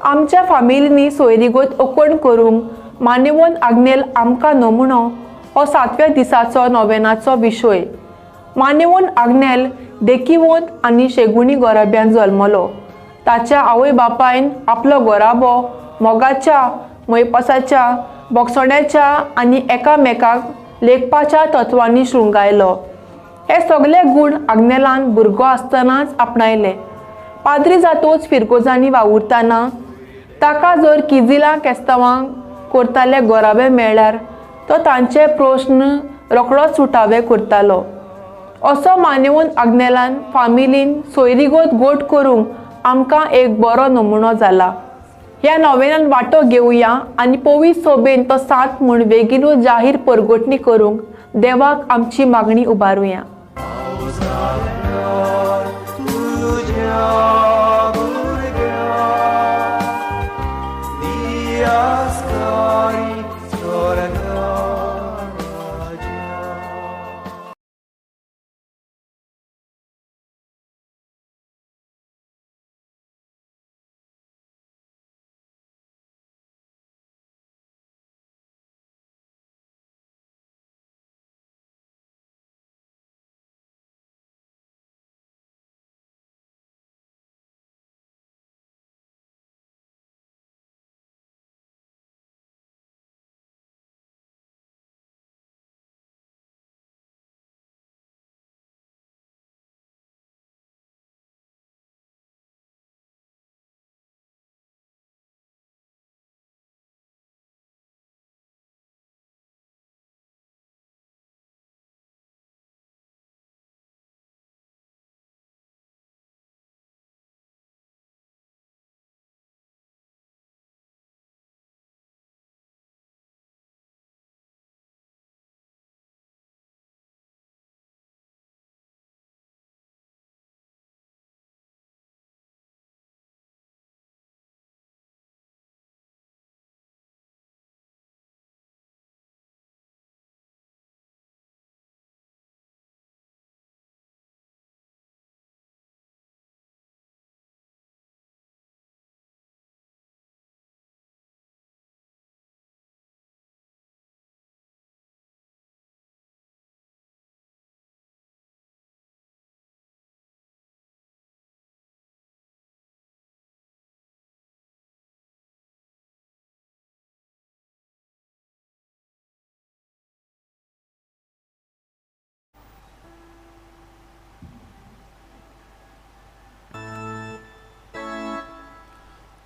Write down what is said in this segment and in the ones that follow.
आमच्या फामिलींनी सोयरीगत ओकण करूंक मान्यवंत आग्नेल आमकां नमुनो हो सातव्या दिसाचो नोवेनाचो विशय। मान्यवंत आग्नेल देखीवंत आनी शेगुणी गोराब्यान जल्मलो। ताच्या आवय बापायन आपलो गोराबो मोगाच्या, मोयपासाच्या, बोगसण्याच्या आनी एकामेकाक लेखपाच्या तत्वांनी शृंगायलो। हे सगळे गूण आग्नेलान भुरगो आसतनाच आपणायले। पाद्री जातोच फिरगोजांनी वावुरतना ताका जर किजिलां केस्तांवांक करताले गोराबे मेळ्ळ्यार तो तांचे प्रश्न रोखडोच सुटावे करतालो। असो मान्यवंत आग्नेलान फामिलीन सोयरीगत गोट करूंक आमकां एक बरो नमुनो जाला। ह्या नोवेनान वांटो घेवया आनी पवित्र सोबेन तो सात म्हूण बेगीनूच जाहीर परगटणी करूंक देवाक आमची मागणी उबारुया।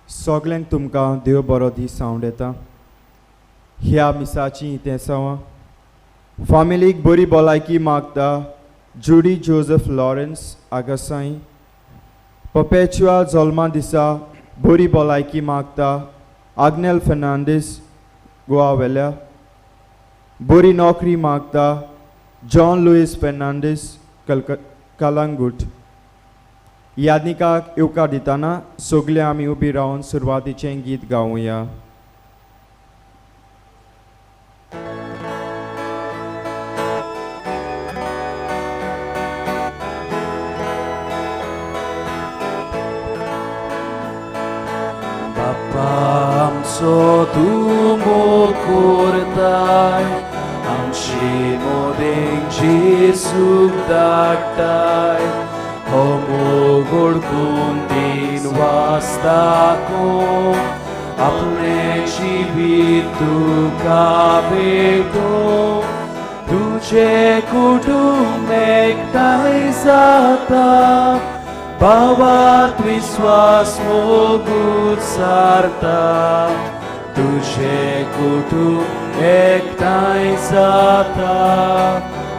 सगल्यांक तुमकां देव बरो दीस सावंड येता। ह्या मिसाची इतेसांवां फामिलीक बरी भलायकी मागता जुडी जोजफ लॉरन्स आगासाई। पपेचुआ जल्मा दिसा बरी भलायकी मागता आग्नेल फेर्नांडीस गोवा वेल्या। बरी नोकरी मागता जॉन लुईस फेर्नांडीस कलंगूट। यादनिकाक येवकार दितना सगळे आमी उबी रावन सुरवातीचें गीत गावया। बापा आमचो तूं मोग करताय, आमचे मोदेंक जेजूक धाडटाय, हो मोग ओळखून दिन वाचताको आपलें जिवीत तुका भेटो, तुजें कुटुंब एकठांय जाता, भावात विस्वास मोगूच सारता, तुजें कुटुंब एकठांय जाता,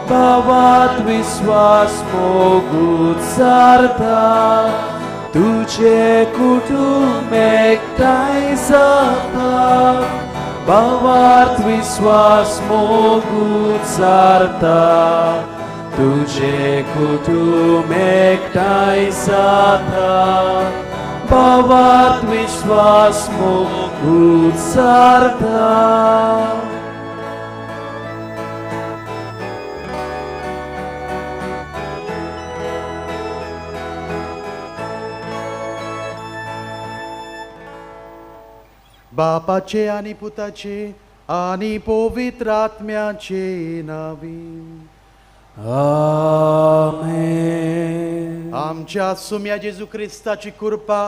भावात विस्वास मोगूच सारता, तुजें कुटुंब एकठांय जाता, भावात विस्वास मोगूच सारता, तुजें कुटुंब एकठांय जाता, भावात विस्वास मोगूच सारता। बापाचे आनी पुताचे आनी पवित्र आत्म्याचे नावी. आमेन. आमच्या सुम्या जेजू क्रिस्ताची कृपा,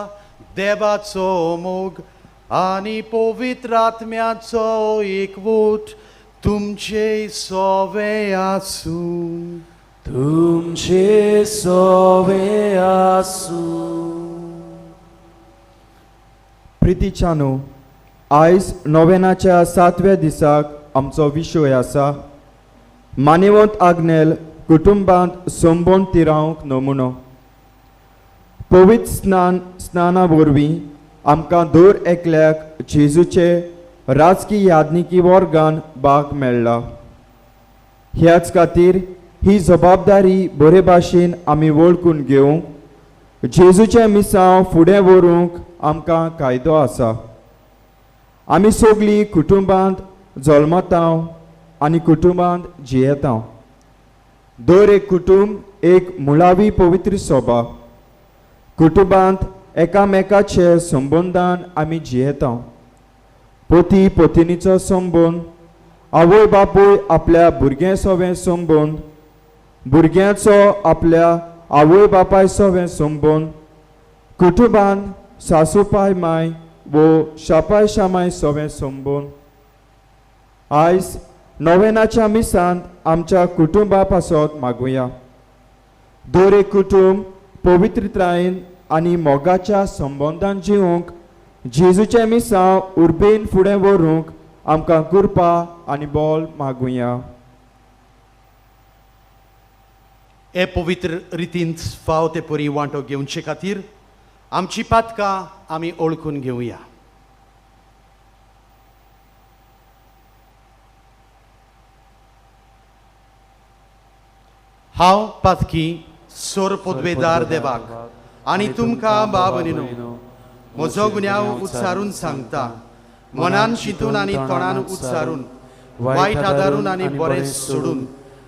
देवाचो मोग आनी पवित्र आत्म्याचो एकवट तुमचे सोवे आसूं. तुमचे सोवे आसूं. प्रितीच्यानो, आयज नोवेनाच्या सातव्या दिसाक आमचो विशय आसा मानेवंत आग्नेल कुटुंबांत संबंद तिरावंक नमुनो. पवित्र स्नाना वरवीं आमकां दर एकल्याक जेजूचे राजकी यादनिकी वर्गान भाग मेळ्ळा. ह्याच खातीर ही जबाबदारी बरे भाशेन आमी वळखून घेवंक जेजूचें मिसांव फुडें व्हरूंक आमकां कायदो आसा. आमी सगळीं कुटुंबांत जल्मता आनी कुटुंबांत जियेता. दर एक कुटुंब एक मुळावी पवित्र सभा. कुटुंबांत एकामेकाचे संबंदान आमी जियेता. पती पतिनीचो संबंद, आवय बापूय आपल्या भुरग्यां सोवें संबंद, भुरग्यांचो आपल्या आवय बापाय सोवें संबंद, कुटुंबांत सासूपाय माय वो शापाय शामाय सोवें संबंद. आयज नोवेनाच्या मिसांत आमच्या कुटुंबा पासत मागुया. दर एक कुटुंब पवित्रतायेन आनी मोगाच्या संबंदान जिवंक जेजूचें मिसांव उर्बेन फुडें व्हरूंक आमकां कृपा आनी बोल मागुया. हे पवित्र रितीन फाव ते परी वांटो घेवचे खातीर आमची पातकां आमी ओळखून घेवया. हांव पातकी सोर पदवेदार देवाक आनी तुमकां बाबनीनो म्हजो गुन्यांव उच्चारून सांगता. मनान चिंतून आनी तोंडान उच्चारून, वायट आदारून आनी बरें सोडून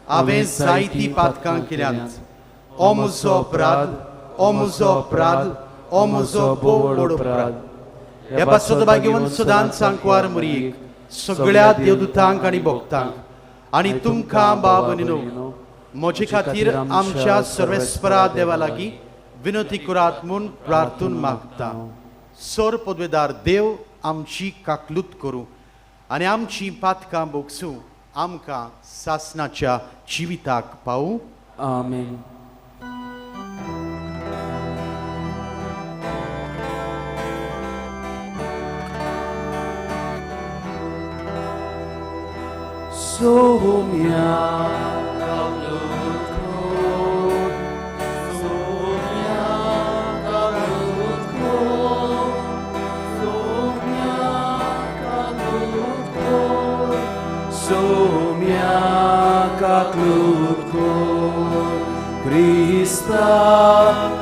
हांवें जायतीं पातकां केल्यांत. ओ म्हजो अपराध, ओ म्हजो अपराध, ओ म्हजो भोव व्हड अपराध. ह्या पासत भाग्यवंत सदांच सांकवार मुरयेक, सगळ्या देवदूतांक आनी भक्तांक आनी तुमकां बाबनीनो म्हजे खातीर आमच्या सर्वेस्परा देवा लागीं विनंती करात म्हूण प्रार्थून मागता. सोर पदवेदार देव आमची काकलूत करूं आनी आमची पातकां भोगसूं आमकां सासनाच्या जिविताक पावूं. आमेन. Saumya Krista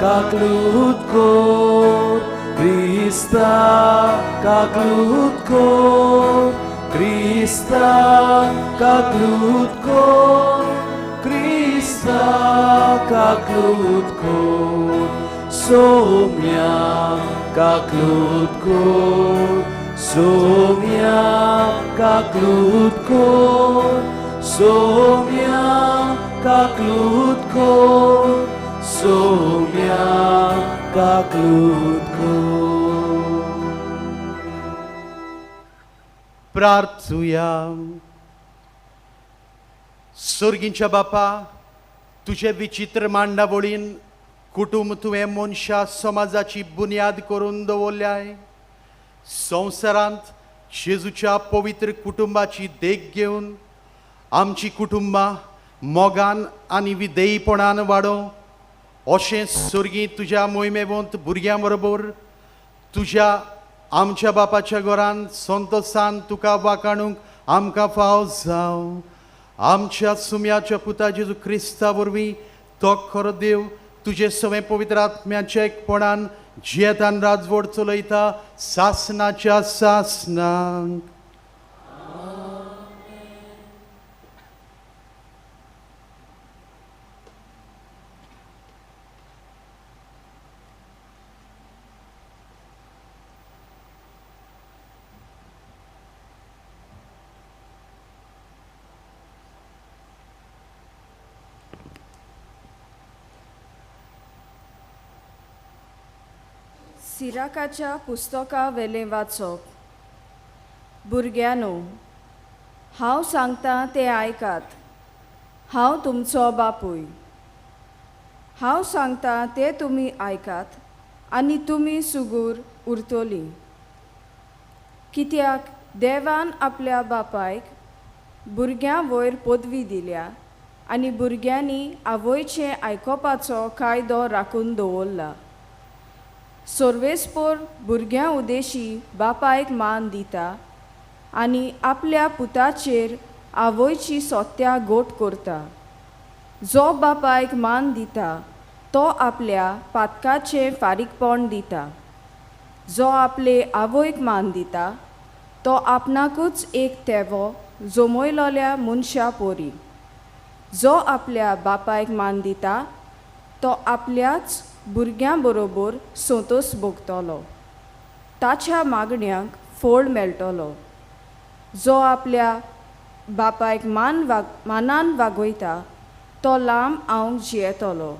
kaklut kor, Krista kaklut kor, Krista kaklut kor, Krista kaklut kor, Somya kaklut kor, Somya kaklut kor, Somya kaklut kor, Somya kaklut kor. प्रार्थुया. सोर्गींच्या बापा, तुजे विचित्र मांडावळीन कुटुंब तुवें मनशा समाजाची बुन्याद करून दवरल्याय. संवसारांत जेजूच्या पवित्र कुटुंबाची देख घेवन आमची कुटुंबां मोगान आनी विधेयपणान वाडोवं अशें सोर्गी तुज्या मोहिमेवंत भुरग्यां बरोबर तुज्या आमच्या बापाच्या घरान संतोसान तुका वाखाणूंक आमकां फाव जावं. आमच्या सुम्याच्या पुता जेजू क्रिस्ता वरवीं तो खरो देव तुजे सवें पवित्र आत्म्याच्या एकपणान जियेतान राजवट चलयता सासनाच्या सासनाक. सिराकाच्या पुस्तका वेलें वाचप. भुरग्यांनो, हांव सांगता तें आयकात. हांव तुमचो बापूय. हांव सांगता तें तुमी आयकात आनी तुमी सुगूर उरतलीं. कित्याक देवान आपल्या बापायक भुरग्यां वयर पदवी दिल्या आनी भुरग्यांनी आवयचें आयकोपाचो कायदो राखून दवरला. सर्वेस्पोर भुरग्यां उदेशी बापायक मान दिता आनी आपल्या पुताचेर आवयची सत्या गोट करता. जो बापायक मान दिता तो आपल्या पातकाचें फारीकपण दिता. जो आपले आवयक मान दिता तो आपणाकूच एक तेवो जमयलोल्या मनशा परी. जो आपल्या बापायक मान दिता तो आपल्याच भुरग्यां बरोबर संतोस भोगतलो. ताच्या मागण्यांक फळ मेळटलो. जो आपल्या बापायक मानान वागयता तो लांब आंवक जियेतलो.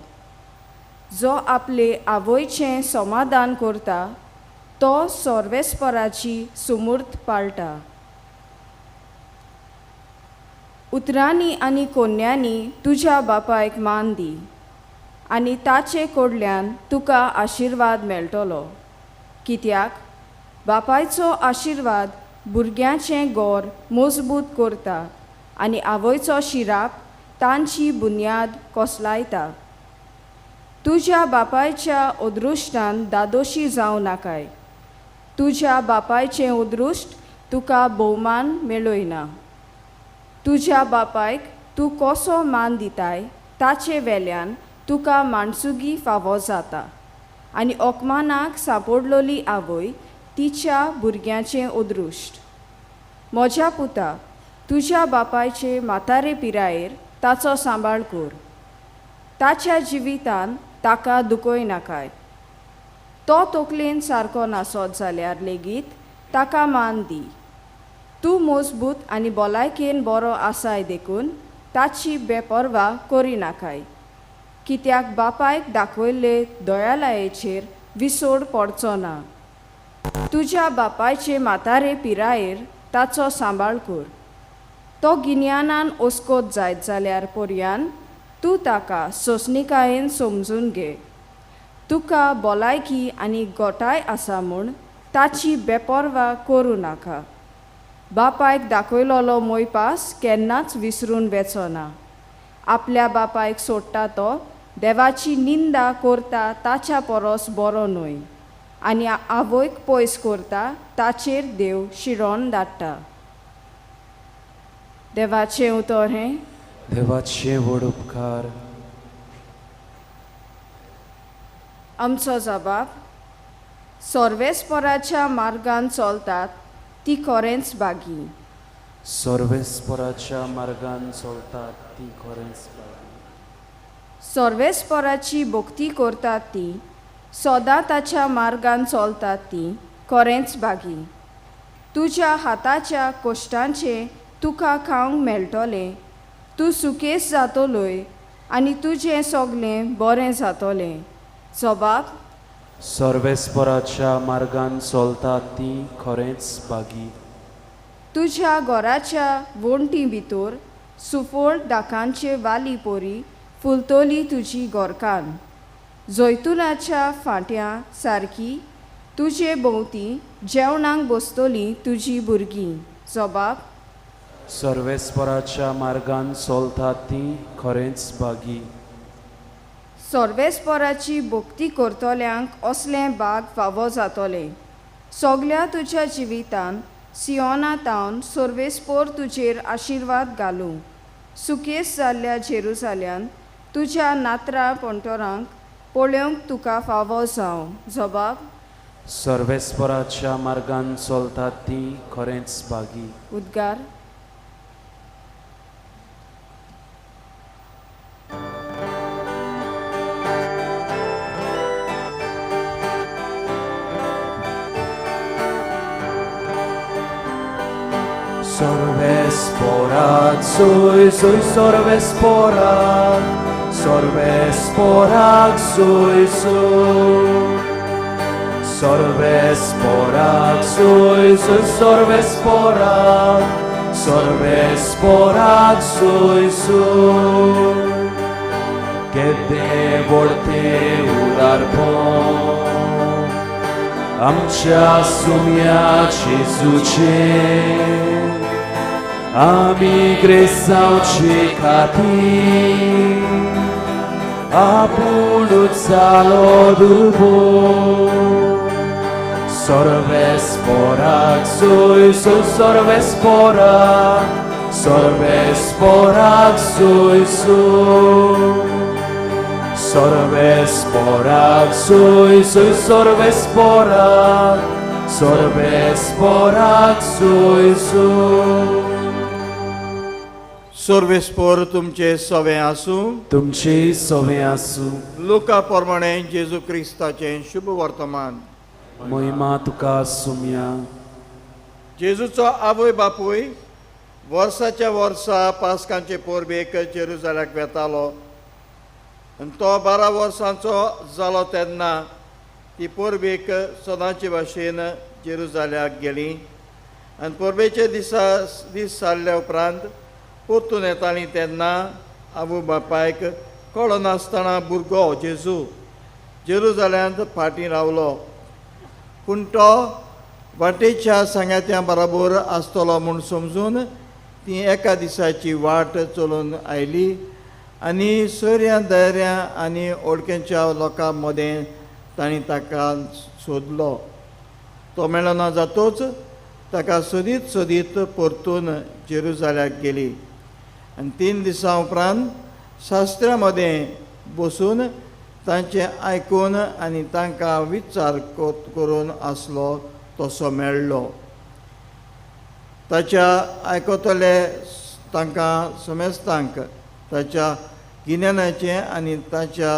जो आपले आवयचें समाधान करता तो सर्वेस्पराची सुमूर्त पाळटा. उतरांनी आनी कोन्यांनी तुज्या बापायक मान दी आनी ताचे कडल्यान तुका आशिर्वाद मेळटलो. कित्याक बापायचो आशिर्वाद भुरग्यांचें गोर मजबूत करता आनी आवयचो शिराप तांची बुन्याद कोसलायता. तुज्या बापायच्या अदृश्टान दादोशी जावं नाकाय. तुज्या बापायचें अदृश्ट तुका भोवमान मेळयना. तुज्या बापायक तूं कसो मान दिताय ताचे वेल्यान तुका माणसुगी फावो जाता आनी ओकमानाक सांपडलोली आवय तिच्या भुरग्यांचें अदृश्ट. म्हज्या पुता, तुज्या बापायचे म्हातारे पिरायेर ताचो सांबाळ कर. ताच्या जिवितान ताका दुखय नाकाय. तो तकलेन सारको नासत जाल्यार लेगीत ताका मान दी. तूं मजबूत आनी भलायकेन बरो आसाय देखून ताची बेपर्वा करिनाकाय. कित्याक बापायक दाखयल्ले दयालायेचेर विसोड पडचो ना. तुज्या बापायचे म्हातारे पिरायेर ताचो सांबाळ कर. तो गिन्यानान ओस्कोत जायत जाल्यार पर्यान तूं ताका सोंसणिकायेन समजून घे. तुका भलायकी आनी गोटाय आसा म्हूण ताची बेपर्वा करूं नाका. बापायक दाखयलोलो मोयपास केन्नाच विसरून वेचो ना. आपल्या बापायक सोडटा तो देवाची निंदा करता ताच्या परस बरो न्हय आनी आवयक पयस करता ताचेर देव शिरोन धाडटा. देवाचें उतर हें. देवाचे व्हड उपकार. आमचो जबाब. सर्वेस्पराच्या मार्गान चलतात ती खरेंच बागी. सर्वेस्पराच्या मार्गान चलतात ती खरेंच बागी. सर्वेस्पराची भक्ती करतात ती सदां ताच्या मार्गान चलतात ती खरेंच बागी. तुज्या हाताच्या कश्टांचें तुका खावंक मेळटलें. तूं सुकेस जातलोय आनी तुजें सगळें बरें जातलें. जबाब. सर्वेस्पराच्या मार्गान चलतात ती खरेंच बागी. तुज्या घराच्या वण्टी भितर सुफळ दाकांचे वाली परी फुलतली तुजी घरकान्न. जैतुनाच्या फांट्या सारकी तुजे भोंवती जेवणाक बसतली तुजी भुरगीं. जबाब. सर्वेस्पराच्या मार्गान चलतात ती खरेंच बागी. सर्वेस्पराची भक्ती करतल्यांक असलें बाग फावो जातलें. सगल्या तुज्या जिवितान सियोना तावन सर्वेस्पोर तुजेर आशिर्वाद घालूं. सुकेस जाल्ल्या जेरुजाल्यान तुज्या नातरां पणटोरांक पळोवंक तुका फावो जावं. जबाब. सर्वेस्पराच्या मार्गान चलतात ती खरेंच बागी. उद्गार. Sorvesporat, sui, sui, sorvesporat, sorvesporat, sui, sui. सर्वेस्पोराक सोय सर्वेस्पोराक, सर्वेस्पोराक सोय सोय. केदें व्हडलें उदारपण आमच्या सुम्या जेजूचें, आमी क्रिस्तांवचे खातीर आपुणूच जालो दुर्बळ. सर्वेस्पोराक सोय सोय सर्वेस्पोराक, सर्वेस्पोराक सोय सोय. सर्वेस्पोराक सोय सोय सर्वेस्पोराक, सर्वेस्पोराक सोय सोय. सर्वेस्पोर तुमचे सवें आसूं, तुमचे सवें आसूं. लुका प्रमाणे जेजू क्रिस्ताचें शुभ वर्तमान. महिमा तुका सुम्या. जेजूचो आवय बापूय वर्साच्या वर्सा पास्कांचे परबेक जेरुजाल्याक वेतालो आनी तो 12 वर्सांचो जालो तेन्ना ती परबेक सदांचे भाशेन जेरुजाल्याक गेली आनी परबेचे दिसा दीस सारल्या उपरांत परतून येताली तेन्ना आवय बापायक कळनासतना भुरगो जेजू जेरुजाल्यांत फाटीं रावलो. पूण तो वाटेच्या सांगात्या बराबर आसतलो म्हूण समजून ती एका दिसाची वाट चलून आयली आनी सोयऱ्यां दायऱ्यां आनी ओळखेच्या लोकां मदें तांणी ताका सोदलो. तो मेळना जातोच ताका सोदीत सोदीत परतून जेरुजाल्याक गेली आनी 3 दिसां उपरांत शास्त्रा मदें बसून तांचें आयकून आनी तांकां विचार करून आसलो तसो मेळ्ळो. ताच्या आयकतले तांकां समेस्तांक ताच्या गिन्यानाचें आनी ताच्या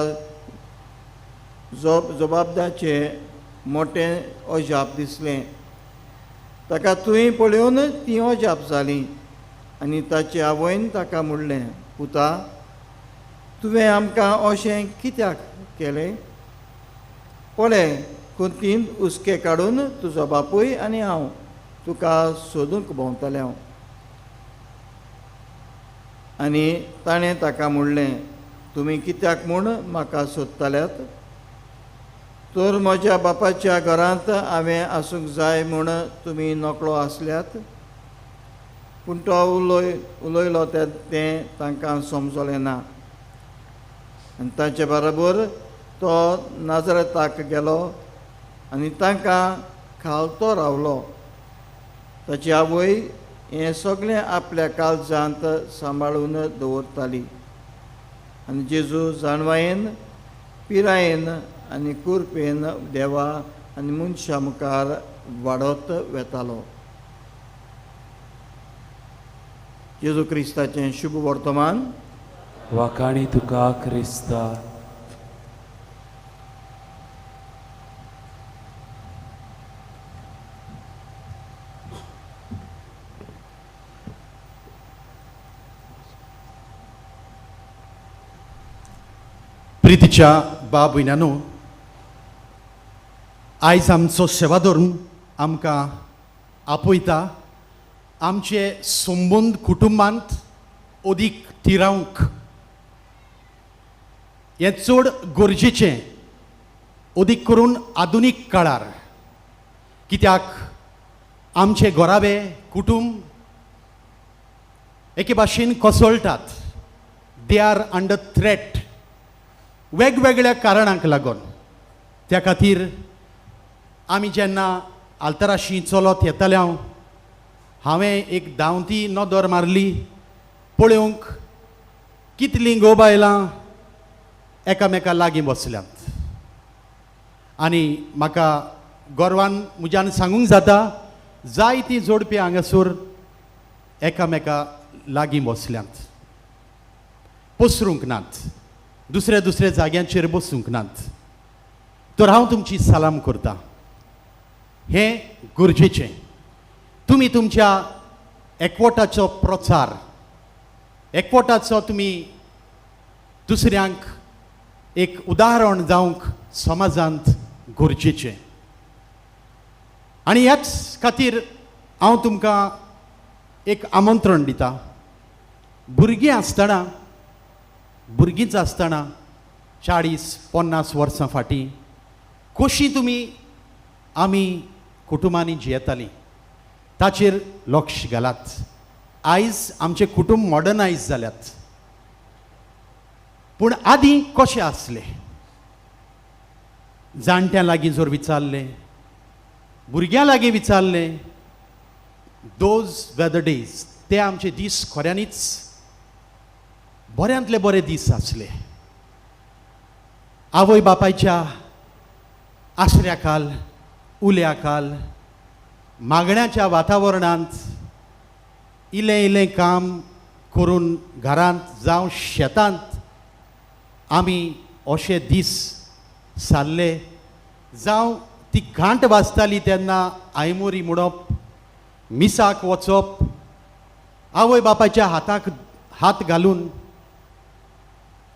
जबाबदाचें मोटें अजाप दिसलें. ताका थंय पळोवन ती अजाप जाली आनी ताचे आवयन ताका म्हणलें, पुता, तुवें आमकां अशें कित्याक केलें? पळय, कुंतीन हुस्के काडून तुजो बापूय आनी हांव तुका सोदूंक भोंवतले हांव. आनी ताणें ताका म्हणलें, तुमी कित्याक म्हूण म्हाका सोदतल्यात? तर म्हज्या बापाच्या घरांत हांवें आसूंक जाय म्हूण तुमी नकळो आसल्यात. पूण तो उलयलो तें तांकां समजलें ना. आनी तांचे बरोबर तो नाजरेताक गेलो आनी तांकां खालतो रावलो. ताची आवय हें सगळें आपल्या काळजांत सांबाळून दवरताली. आनी जेजू जाणवायेन, पिरायेन आनी कुरपेन देवा आनी मनशां मुखार वाडत वेतालो. जेजू क्रिस्ताचें शुभ वर्तमान. वाखाणी तुका क्रिस्ता. प्रितीच्या बाब भयणांनो, आयज आमचो सेवाधर्म आमकां आपयता आमचे संबंद कुटुंबांत अदीक थिरावंक. हें चड गरजेचें अदीक करून आधुनीक काळार, कित्याक आमचे घराबे कुटुंब एके भाशेन कोसळटात. They are under threat वेगवेगळ्या कारणांक लागून. त्या खातीर आमी जेन्ना आल्तराशी चलत येताले हांव, हांवें एक धांवती नदर मारली पळोवंक कितलीं गो बायलां एकामेका लागीं बसल्यांत. आनी म्हाका गर्वान म्हज्यान सांगूंक जाता, जायतीं जोडपी हांगासर एकामेका लागीं बसल्यांत, पसरूंक नात, दुसऱ्या दुसऱ्या जाग्यांचेर बसूंक नात. तर हांव तुमची सलाम करता. हें गरजेचें. तुमी तुमच्या एकवटाचो प्रचार, एकवटाचो तुमी दुसऱ्यांक एक उदाहरण जावंक समाजांत गरजेचें. आनी ह्याच खातीर हांव तुमकां एक आमंत्रण दिता. भुरगीं आसतना, भुरगींच आसतना 40-50 वर्सां फाटीं कशीं तुमी आमी कुटुंबांनी जियेतालीं ताचेर लक्ष घालात. आयज आमचें कुटुंब मॉडर्नायज जाल्यात, पूण आदीं कशें आसलें? जाणट्यां लागीं जर विचारलें, भुरग्यां लागीं विचारलें, those were the days, ते आमचे दीस खऱ्यांनीच बऱ्यांतले बरे दीस आसले. आवय बापायच्या आसऱ्या खाल, उल्या खाल, मागण्याच्या वातावरणांत इल्लें इल्लें काम करून घरांत जावं शेतांत आमी अशे दीस सारले. जावं ती घांट वाजताली तेन्ना आयमोरी म्हणप, मिसाक वचप, आवय बापायच्या हाताक हात घालून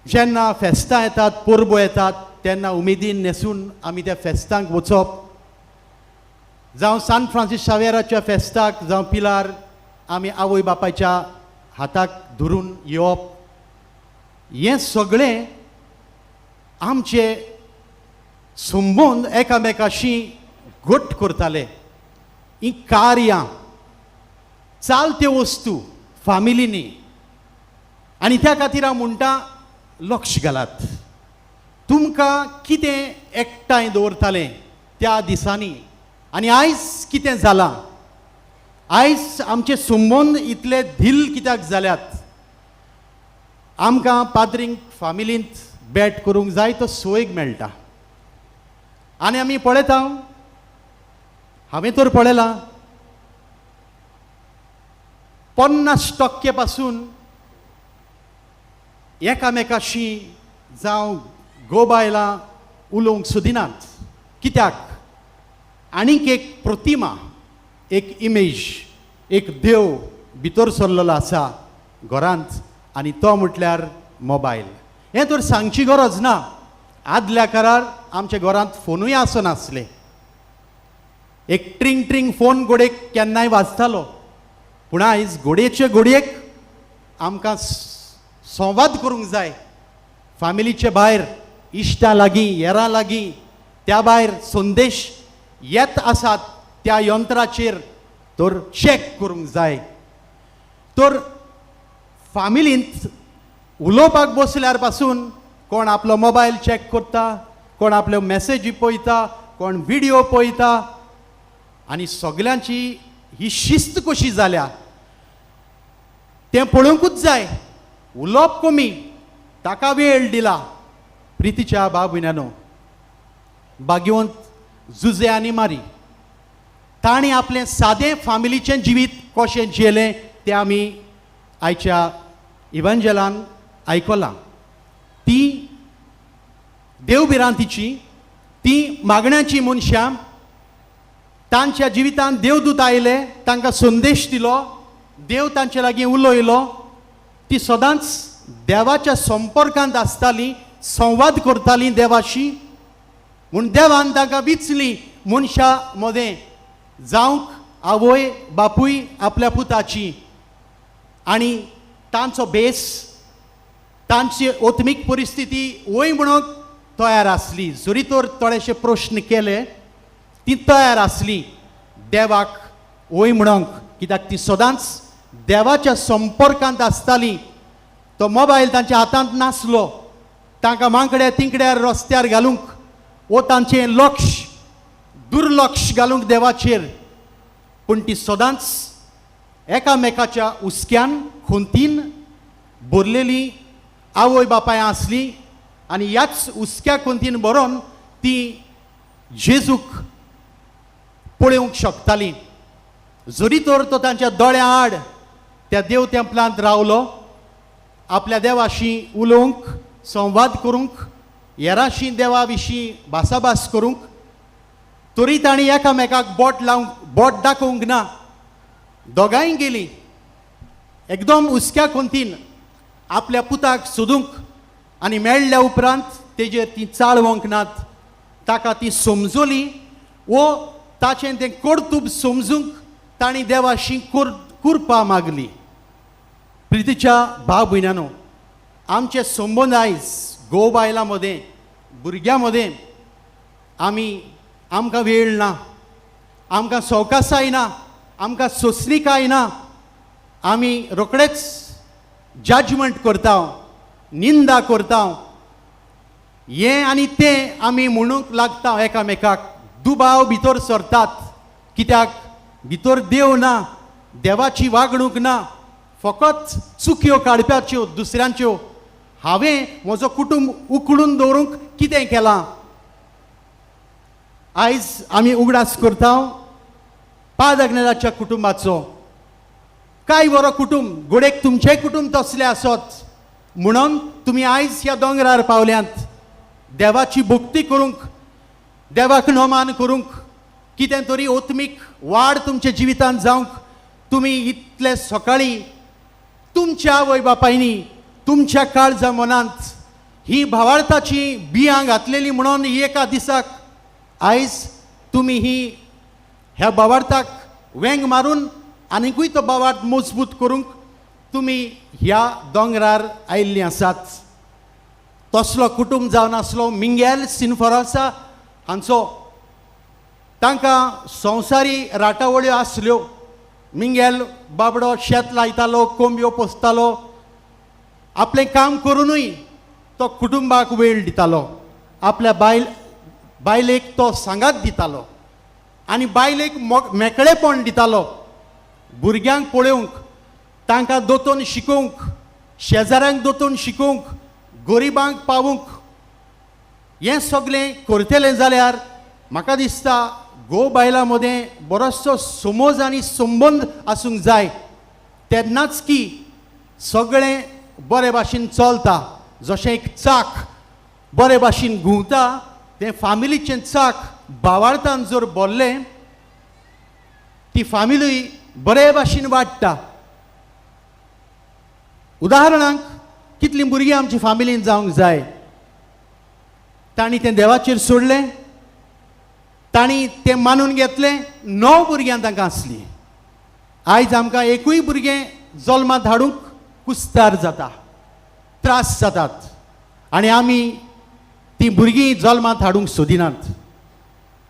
जेन्ना फेस्तां येतात, परबो येतात तेन्ना उमेदीन न्हेसून आमी त्या फेस्तांक वचप. जावं सान फ्रांसीस शावेराच्या फेस्ताक जावं पिलार आमी आवय बापायच्या हाताक धरून येवप. हें सगळें आमचे संबंद एकामेकाशी घट करताले. ही कार्यां चालत्यो वस्तू फामिलींनी. आनी त्या खातीर हांव म्हणटा लक्ष घालात. तुमकां कितें एकठांय दवरतालें त्या दिसांनी आनी आयज कितें जालां? आयज आमचे संबंद इतले धील कित्याक जाल्यात? आमकां पाद्रींक फामिलींत बेट करूंक जाय तो सोयग मेळटा. आनी आमी पळयता, हांवें तर पळयलां 50% पासून एकामेकाशी जावं गोबायलां उलोवंक सोदिनात. कित्याक? आनीक एक प्रतिमा, एक इमेज, एक देव भितर सरलेलो आसा घरांत आनी तो म्हटल्यार मोबायल. हें तर सांगची गरज ना. आदल्या काळार आमच्या घरांत फोनूय आसनासले. एक ट्रिंग ट्रिंग फोन गोडेक केन्नाय वाजतालो, पूण आयज गोडयेचे गोडयेक आमकां संवाद करूंक जाय. फामिलीचे भायर, इश्टां लागीं, येरां लागीं, त्या भायर संदेश येत आसात त्या यंत्राचेर तर चॅक करूंक जाय. तर फामिलींत उलोवपाक बसल्यार पासून कोण आपलो मोबायल चॅक करता, कोण आपल्यो मॅसेजी पळयता, कोण विडियो पळयता. आनी सगल्यांची ही शिस्त कशी जाल्या तें पळोवंकूच जाय. उलोवप कमी, ताका वेळ दिला. प्रितीच्या भाव भयणांनो, भाग्यवंत जुजे आनी मारी तांणी आपलें सादें फामिलीचें जिवीत कशें जियेलें तें आमी आयच्या इव्हांजेलान आयकलां. ती देवभिरांतीची, ती मागण्याची मनशां. तांच्या जिवितांत देवदूत आयले, तांकां संदेश दिलो, देव तांचे लागीं उलयलो. ती सदांच देवाच्या संपर्कांत आसताली, संवाद करताली देवाशी. म्हूण देवान तांकां विचली मनशां मदें जावंक आवय बापूय आपल्या पुताची. आनी तांचो भेस, तांची आत्मीक परिस्थिती वय म्हणून तयार आसली. जरी तर थोडेशे प्रश्न केले, ती तयार आसली देवाक वय म्हणूंक, कित्याक ती सदांच देवाच्या संपर्कांत आसताली. तो मोबायल तांच्या हातांत नासलो, तांकां मांकड्या तिंकड्यार रस्त्यार घालूंक वो तांचें लक्ष दुर्लक्ष घालूंक देवाचेर. पूण ती सदांच एकामेकाच्या हुस्क्यान खुंतीन भरलेली आवय बापाय आसली. आनी ह्याच हुस्क्या खुंतीन भरोन ती जेजूक पळोवंक शकताली. जरी तर तो तांच्या दोळ्यां आड त्या देव तेंपलांत रावलो, आपल्या देवाशी उलोवंक, संवाद करूंक, हेराशी देवा विशीं भासाभास करूंक, तरी तांणी एकामेकाक बोट लावंक, बोट दाखोवंक ना. दोगांय गेलीं एकदम हुस्क्या कोंतीन आपल्या पुताक सोदूंक. आनी मेळ्ळ्या उपरांत तेजेर ती चाळवंक नात, ताका ती समजली वो ताचें तें कर्तूब समजूंक तांणी देवाशी कुरपा मागली. प्रितीच्या भाव भयणांनो, आमचे संबंद आयज घोव बायलां मदें, भुरग्यां मदें आमी आमकां वेळ ना, आमकां सवकासाय ना, आमकां सोंसणीकाय ना. आमी रोखडेच जजमेंट करता, निंदा करता, हें आनी तें आमी म्हणूंक लागता एकामेकाक. दुबाव भितर सरतात, कित्याक भितर देव ना, देवाची वागणूक ना, फकत चुक्यो काडपाच्यो दुसऱ्यांच्यो. हांवें म्हजो कुटुंब उकडून दवरूंक कितें केलां? आयज आमी उगडास करता पाद आग्नेलाच्या कुटुंबाचो. काय बरो कुटुंब, घोडेक तुमचें कुटुंब तसलें आसत म्हणून तुमी आयज ह्या दोंगरार पावल्यांत देवाची भक्ती करूंक, देवाक नमान करूंक, कितें तरी आत्मीक वाड तुमच्या जिवितांत जावंक तुमी इतले सकाळीं तुमच्या आवय बापायनी तुमच्या काळजा मनांत ही भावार्थाची बियां घातलेली म्हणून एका दिसाक आयज तुमी ही ह्या भावार्थाक वेंग मारून आनीकूय तो भावार्थ मजबूत करूंक तुमी ह्या दोंगरार आयिल्लीं आसात. तसलो कुटुंब जावन आसलो मिंगेल सिनफोरासा हांचो. तांकां संवसारी राटावळ्यो आसल्यो. मिंगेल बाबडो शेत लायतालो, कोंबयो पोसतालो, आपलें काम करुनूय तो कुटुंबाक वेळ दितालो, आपल्या बायलेक तो सांगात दितालो आनी बायलेक मेकळेपण दितालो. भुरग्यांक पळोवंक, तांकां दोतोन शिकोवंक, शेजाऱ्यांक दोतोन शिकोवंक, गरिबांक पावूंक, हें सगळें करतलें जाल्यार म्हाका दिसता घोव बायलां मदें बरोचसो समज आनी संबंद आसूंक जाय, तेन्नाच की सगळें बरे भाशेन चलता. जशें एक चाक बरे भाशेन घुंवता, तें फामिलीचें चाक भावार्थान जर भरलें ती फामिलूय बरे भाशेन वाडटा. उदाहरणाक कितलीं भुरगीं आमची फामिलीन जावंक जाय, तांणी तें देवाचेर सोडलें, तांणी तें मानून घेतलें. 9 भुरग्यां तांकां आसलीं. आयज आमकां एकूय भुरगें जल्मांत धाडूंक कुस्तार जाता, त्रास जातात आनी आमी ती भुरगीं जल्मांत हाडूंक सोदिनात.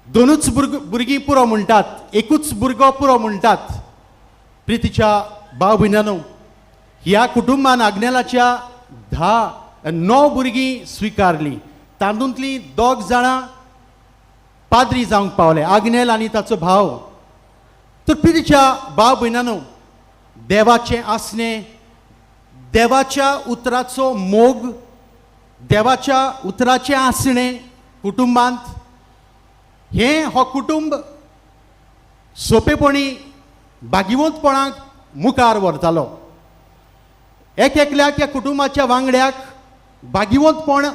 2च भुरगीं पुरो म्हणटात, एकूच भुरगो पुरो म्हणटात. प्रितीच्या भाव भयणांनो, ह्या कुटुंबान आग्नेलाच्या 9 भुरगीं स्विकारलीं. तातूंतलीं 2 जाणां पाद्री जावंक पावले, आग्नेल आनी ताचो भाव. तर प्रितीच्या भाव भयणांनो, देवाचें आसणें, देवाच्या उतराचो मोग, देवाच्या उतराचें आसणें कुटुंबांत, हें हो कुटुंब सोंपेपणी भागिवंतपणाक मुखार व्हरतालो. एक एकल्याक ह्या कुटुंबाच्या वांगड्याक भागिवंतपण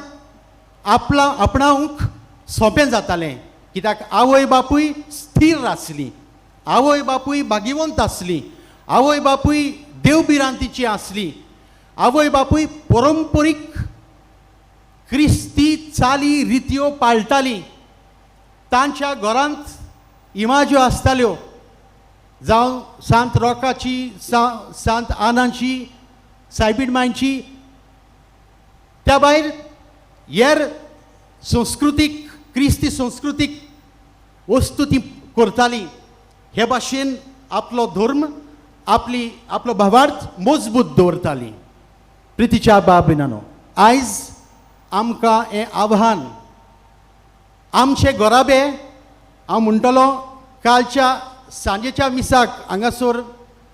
आपणावंक सोंपें जातालें, कित्याक आवय बापूय स्थीर आसली, आवय बापूय भागिवंत आसली, आवय बापूय देवभिरांतीची आसली, आवय बापूय परंपरीक क्रिस्ती चाली रित्यो पाळटाली. तांच्या घरांत इमाज्यो आसताल्यो, जावं सांत रोकाची, सांत आनाची, सायबीण मांयची, त्या भायर हेर संस्कृतीक क्रिस्ती संस्कृतीक वस्तू ती करताली. हे भाशेन आपलो धर्म, आपलो भावार्थ मजबूत दवरताली. प्रितीच्या बाब भयणांनो, आयज आमकां हें आव्हान, आमचे घराबे, हांव म्हणटलो कालच्या सांजेच्या मिसाक हांगासर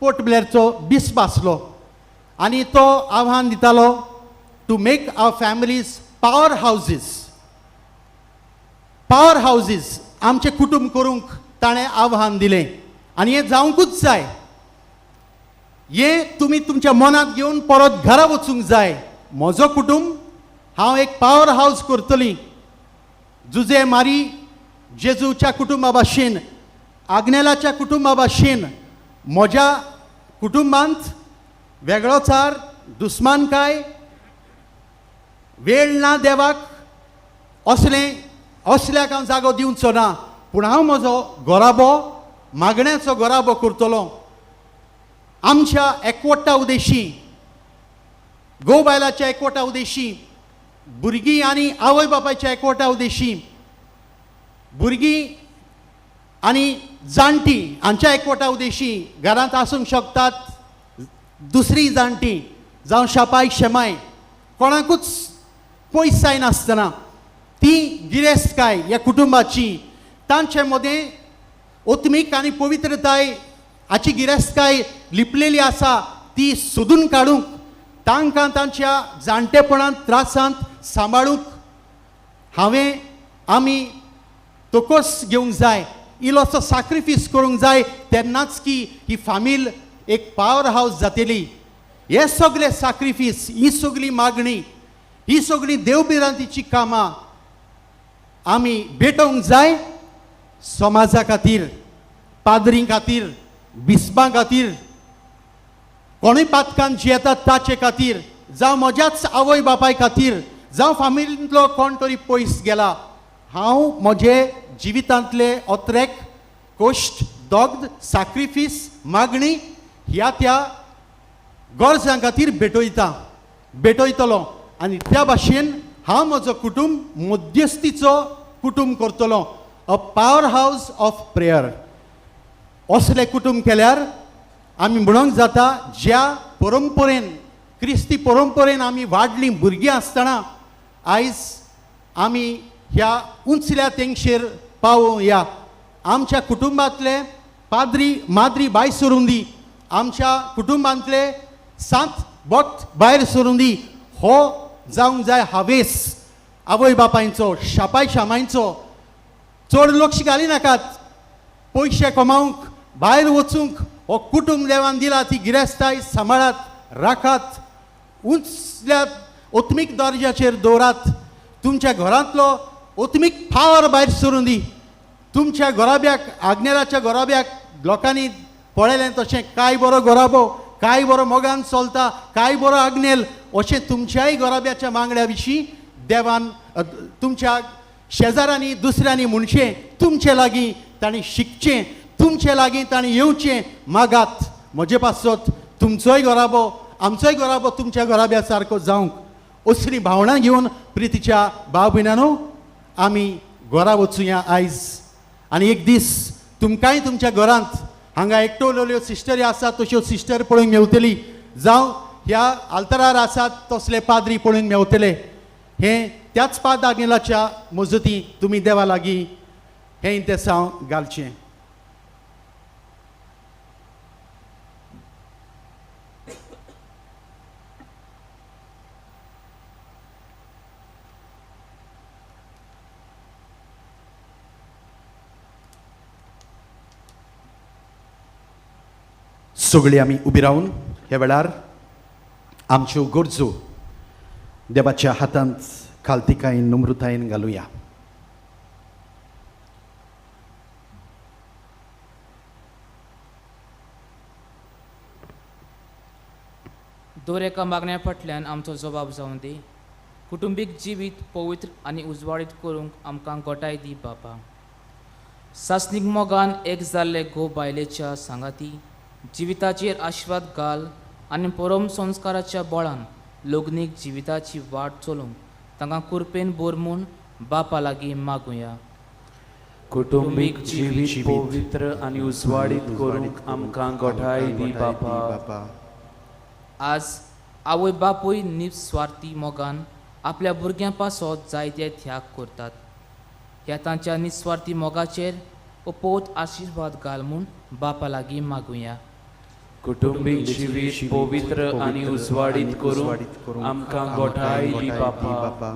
पोर्ट ब्लेरचो बिस्प आसलो आनी तो आव्हान दितालो to make our families power houses. Power houses आमचें कुटुंब करूंक ताणें आव्हान दिलें आनी हें जावंकूच जाय. हें तुमी तुमच्या मनांत घेवन परत घरा वचूंक जाय. म्हजो कुटुंब हांव एक पावर हावज करतली. जुजे मारी जेजूच्या कुटुंबा भाशेन, आग्नेलाच्या कुटुंबा भाशेन म्हज्या कुटुंबांत वेगळोचार, दुस्मानकाय, वेळ ना देवाक, असलें असल्याक हांव जागो दिवचो ना. पूण हांव म्हजो गोराबो मागण्याचो गोराबो करतलो. आमच्या एकवटा उदेशी, घोव बायलाच्या एकवटा उदेशी, भुरगीं आनी आवय बापायच्या एकवटा उदेशी, भुरगीं आनी जाणटी हांच्या एकवटा उदेशी घरांत आसूंक शकतात दुसरी जाणटी जावं शापाय शेमाय, कोणाकूच पयस जायनासतना ती गिरेस्तकाय ह्या कुटुंबाची, तांचे मदें ओत्मीक आनी पवित्रताय हाची गिरेस्तकाय लिपलेली आसा ती सोदून काडूंक, तांकां तांच्या जाणटेपणांत त्रासांत सांबाळूंक हांवें आमी तोकोस घेवंक जाय, इल्लोसो साक्रिफीस करूंक जाय, तेन्नाच की ही फामील एक पावर हावस जातली. हे सगळे साक्रिफीस, ही सगळी मागणी, ही सगळी देवभिरांतीची कामां आमी भेटोवंक जाय समाजा खातीर, पाद्रीं खातीर, बिस्पां खातीर, कोणूय पातकान जियेतात ताचे खातीर, जावं म्हज्याच आवय बापाय खातीर, जावं फामिलींतलो कोण तरी पयस गेला. हांव म्हजे जिवितांतले अत्रेक कश्ट, दग्ध, साक्रिफीस, मागणी ह्या त्या गरजां खातीर भेटयता, भेटयतलो. आनी त्या भाशेन हांव म्हजो कुटुंब मध्यस्थीचो कुटुंब करतलो, a power house of prayer. असलें कुटुंब केल्यार आमी म्हणूंक जाता ज्या परंपरेन, क्रिस्ती परंपरेन आमी वाडलीं भुरगीं आसतना, आयज आमी ह्या उंचल्या तेंगशेर पावोवया. आमच्या कुटुंबांतले पाद्री माद्री भायर सरून दी, आमच्या कुटुंबांतले सांत भक्त भायर सरून दी, हो जावंक जाय हावेस आवय बापायचो, शापाय शामांयचो. चड लक्ष घालिनाकात पयशे कमावंक, भायर वचूंक, हो कुटुंब देवान दिला ती गिरेस्ताय सांबाळात, राखात, उंचल्या ओत्मीक दर्जाचेर दवरात. तुमच्या घरांतलो ओत्मीक पावर भायर सरून दी. तुमच्या घराब्याक, आग्नेलाच्या घराब्याक लोकांनी पळयलें तशें काय बरो घराबो, काय बरो मोगान चलता, काय बरो आग्नेल, अशें तुमच्याय घराब्याच्या मागण्या विशीं देवान तुमच्या शेजाऱ्यांनी दुसऱ्यांनी म्हणचें, तुमचे लागीं तांणी शिकचें, तुमचे लागीं तांणी येवचें. मागात म्हजे पासत तुमचोय घराबो, आमचोय घराबो तुमच्या घराब्या सारको जावंक. असलीं भावनां घेवन प्रितीच्या भाव भयणांनो आमी घरा वचुया आयज. आनी एक दीस तुमकांय तुमच्या घरांत हांगा एकटोलेल्यो सिस्टरी आसात तश्यो सिस्टर पळोवंक मेवतली, जावं ह्या आल्तरार आसात तसले पाद्री पळोवंक मेवतले. हें त्याच पाद आग्नेलाच्या मजती तुमी देवा लागीं हें इंतेसांव घालचें. सगळीं आमी उबी रावन ह्या वेळार आमच्यो गरजो देवाच्या हातांत खालतिकायेन नम्रतायेन घालुया. दर एका मागण्या फाटल्यान आमचो जबाब जावन दी. कुटुंबीक जिवीत पवित्र आनी उजवाडीत करूंक आमकां गोटाय दी बापा. सासणीक मोगान एक जाल्ले घोव बायलेच्या सांगाती जिविताचेर आशिर्वाद घाल आनी परम संस्काराच्या बळान लग्नीक जिविताची वाट चलोवंक तांकां कुरपेन बोर म्हूण बापा लागीं मागुया. कुटुंबीक जिवीत पवित्र आनी उजवाडीत करूंक आमकां गोठाय दी बापा. आज आवय बापूय निस्वार्थी मोगान आपल्या भुरग्यां पासत जायते त्याग करतात. ह्या तांच्या निस्वार्थी मोगाचेर ओपोत आशिर्वाद घाल म्हूण बापा लागीं मागुया. कुटुंबीक जिवीत पवित्र आनी उजवाडीत करूंक आमकां गोठाय दी बापा.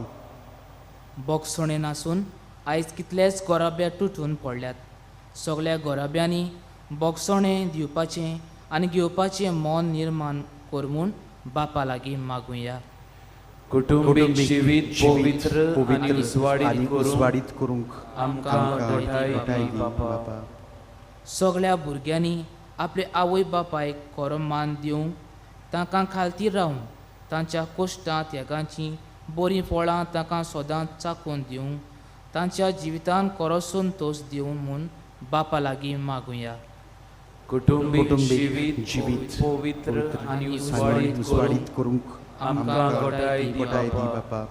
बोगसणे नासून आयज कितलेच गोराब्या तुटून पडल्यात. सगळ्या गोराब्यांनी बोगसणे दिवपाचें आनी घेवपाचें मन निर्माण कर म्हूण बापा लागीं मागुया. कुटुंबीक जिवीत पवित्र आनी उजवाडीत करूंक आमकां गोठाय दी बापा. सगळ्या भुरग्यांनी आपले आवय बापायक खरो मान दिवंक, तांकां खालती रावून तांच्या कश्टां त्यागांचीं बरीं फळां तांकां सदांच चाखून दिवंक तांच्या जिवितान खरो संतोश दिवं म्हूण बापा लागीं मागुया. कुटुंबीक जिवीत पवित्र आनी उजवाडीत करूंक आमकां गोटाय दी बापा.